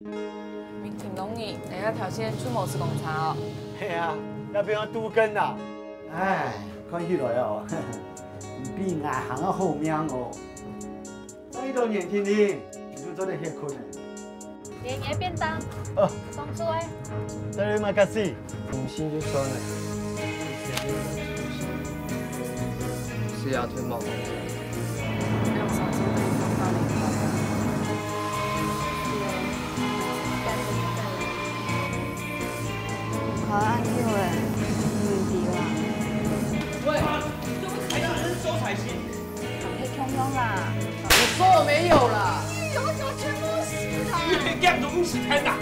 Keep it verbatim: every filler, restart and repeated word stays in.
明天農曆，你愛挑選出門去公車哦。係啊，要不要都跟啊？哎，看起來哦，你比外行个好命哦。再多年輕人，你就做得歇睏了。爷爷便当，哦，送出哎。再来马卡西，五星就算了。是啊，退毛。让我上次被放到你头上。好安久哎，你问题啦。喂，你这不是台大人，是周采芹？黑冲冲啦。我说我没有啦。有我全部是啦。你这样都不是台大。